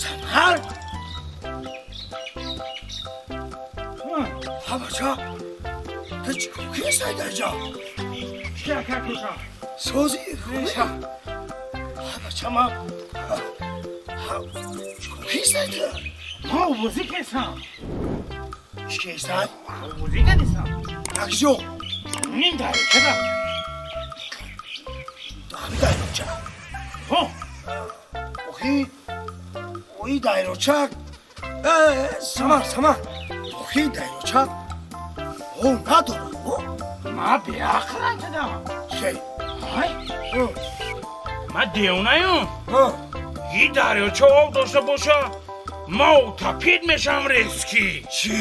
Самар! Ҳабача, ту чӣ кисай дар ҷо? Сози ҳабача, ма кисай ту? Ма овозӣ кесам. Кисай? Овозӣ кардисам. Якҷо? Ним дарёчада. Ҳами дарёча? Ҳо. Охи, ои дарёча, Самар, Самар, охи, дарёча о надорад. Ма беақлам тада. Шей. Ай, ма девонаю? И дарёча об дошта боша, ма утопить мешам резки. Чӣ?